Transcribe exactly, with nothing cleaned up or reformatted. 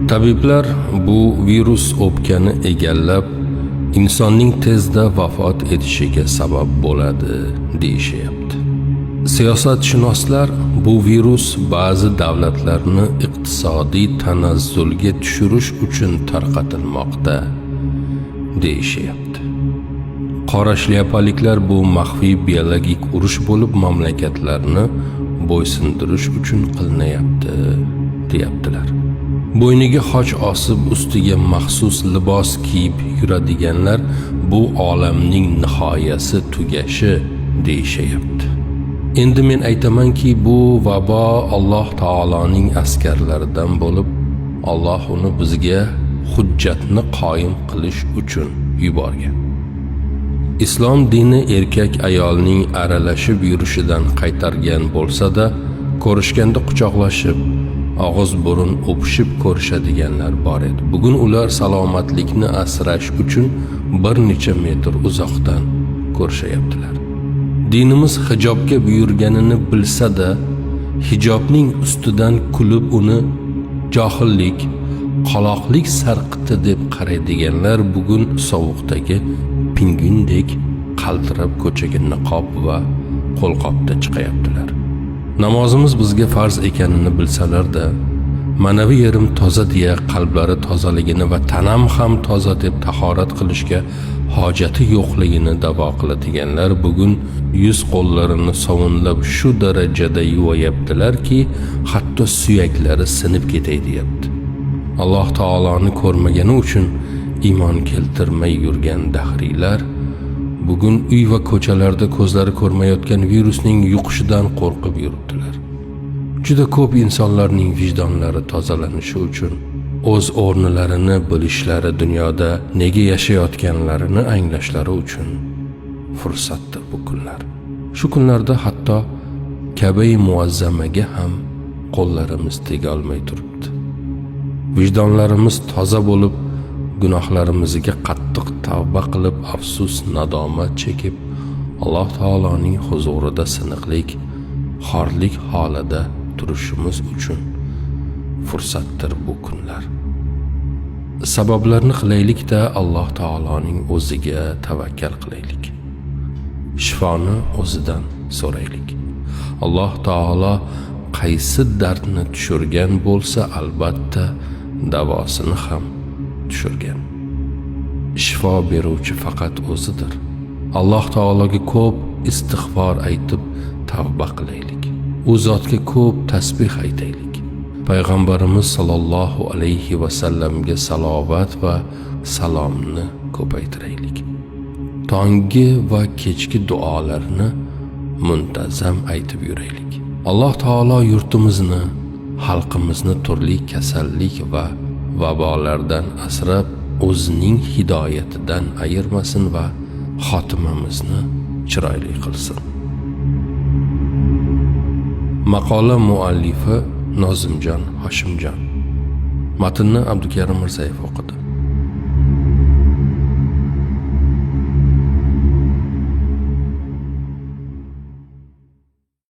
تەبىبلەر بۇ ۋىرۇس ئۆپكىنى ئىگىلەپ، ئىنساننىڭ تېزدە ۋاپات ئېتىشىگە سەۋەب بولىدۇ، دېيىشەتتى. سىياسەتشۇناسلار بۇ ۋىرۇس بەزى دۆلەتلەرنى ئىقتىسادىي تەنەززۇلگە چۈشۈرۈش ئۈچۈن تارقىتىلماقتا، دېيىشەتتى. قارا شلياپالىكلار بۇ مەخپىي بىيولوگىك ئۇرۇش بولۇپ، مەملىكەتلەرنى بويسۇندۇرۇش ئۈچۈن قىلىنىۋاتىدۇ، دەيەتتىلەر. بوينىغا خاچ ئاسىپ، ئۈستىگە مەخسۇس لىباس كىيىپ يۈرىدىغانلار بۇ ئالەمنىڭ نىھايىسى، تۈگىشى، دېيىشەتتى. ئەمدى مەن ئېيتىمەنكى، بۇ ۋابا ئاللاھ تائالانىڭ ئەسكەرلىرىدىن بولۇپ، ئاللاھ ئۇنى بىزگە ھۆججەتنى قايىم قىلىش ئۈچۈن يۈبەرگەن. ئىسلام دىنى ئەركەك ئايالنىڭ ئارىلىشىپ يۈرۈشىدىن قايتارغان بولسا-دا، كۆرۈشكەندە قۇچاقلىشىپ، ئاغزى بۇرۇن ئۆپۈشۈپ كۆرۈشىدىغانلار بار ئىدى. بۈگۈن ئۇلار سالامەتلىكنى ئاسراش ئۈچۈن بىر نەچچە مېتىر ئۇزاقتىن كۆرۈشەتتىلەر. دىنىمىز ھىجابقا بۇيرۇغىنىنى بىلسە-دە، ھىجابنىڭ ئۈستىدىن كۈلۈپ، ئۇنى جاھىللىق، قالاقلىق سەرقىتى دەپ قارايدىغانلار بۈگۈن سوغۇقتىكى پىڭگۈندەك قالتىراپ كوچىغا نىقاب ۋە قولقاپتا چىقىۋاتىدۇ. نامازىمىز بىزگە پەرز ئىكەننى بىلسىلەردە، مەنىۋى يېرىم تازا دېيە قەلبلىرى تازىلىقىنى ۋە تەنەم خام تازا دەپ تاھارەت قىلىشقا ھاجىتى يوقلۇقىنى داۋا قىلىدىغانلار بۈگۈن يۈز قوللىرىنى ساۋۇنلاپ شۇ دەرىجىدە يۇۋايەپتىلەركى، ھەتتا سۈيەكلىرى سىنىپ كېتەي دېيەپتۇ. ئاللاھ تائالانى كۆرمىگىنى ئۈچۈن ئىمان كەلتۈرمەي يۈرگەن دەھرىيلەر بۈگۈن ئۆي ۋە كوچىلاردا كۆزلىرى كۆرمەيۋاتقان ۋىرۇسنىڭ يۇقۇشىدىن قورقۇپ يۈرۈپتىلەر. جۈدە كۆپ ئىنسانلارنىڭ ۋىجدانلىرى تازىلىنىشى ئۈچۈن ئۆز ئورنىلىرىنى بىلىشلىرى، دۇنيادا نېگە ياشاۋاتقانلىرىنى ئاڭلاشلىرى ئۈچۈن پۇرسەتتۇر بۇ كۈنلەر. شۇ كۈنلەردە ھەتتا كەبەي مۇئەززەمىگە ھەم قوللىرىمىز تېگەلمەي تۇرۇپتۇ. ۋىجدانلىرىمىز تازا بولۇپ، گۇناھلىرىمىزغا قاتتىق تەۋبە قىلىپ، ئەپسۇس، نادامەت چېكىپ، ئاللاھ تائالانىڭ ھۇزۇرىدا سىنىقلىق، خارلىق ھالىدا تۇرۇشىمىز ئۈچۈن پۇرسەتتۇر بۇ كۈنلەر. سەۋەبلەرنى قىلايلىك-دە، ئاللاھ تائالانىڭ ئۆزىگە تەۋەككەل قىلايلىك. شىفانى ئۆزىدىن سورايلىك. ئاللاھ تائالا قايسى دەردنى چۈشۈرگەن بولسا، ئەلبەتتە، داۋاسىنى ھەم چۈشۈرگەن. شىفا بېرىۋچى پەقەت ئۆزىدۇر. ئاللاھ تائالاغا كۆپ ئىستىغپار ئېيتىپ، تەۋبە قىلايلىك. ئۇ زاتقا كۆپ تەسبىھ ئېيتەيلىك. پەيغەمبىرىمىز ساللاللاھۇ ئەلەيھى ۋەسەللەمگە سالاۋات ۋە سالامنى كۆپەيتىرەيلىك. تاڭگى ۋە كەچكى دۇئالارنى مۇنتەزەم ئېيتىپ يۈرەيلىك. ئاللاھ تائالا يۇرتىمىزنى، خەلقىمىزنى تۈرلۈك كېسەللىك ۋە ۋابالاردىن ئاسراپ، ئۆزىنىڭ ھىدايىتىدىن ئايرىماسۇن ۋە خاتىمىمىزنى چىرايلىق قىلسۇن. ماقالە مۇئەللىپى نازىمجان ھاشىمجان. مەتننى ئابدۇكەرىم مىرزايېف ئوقۇدى.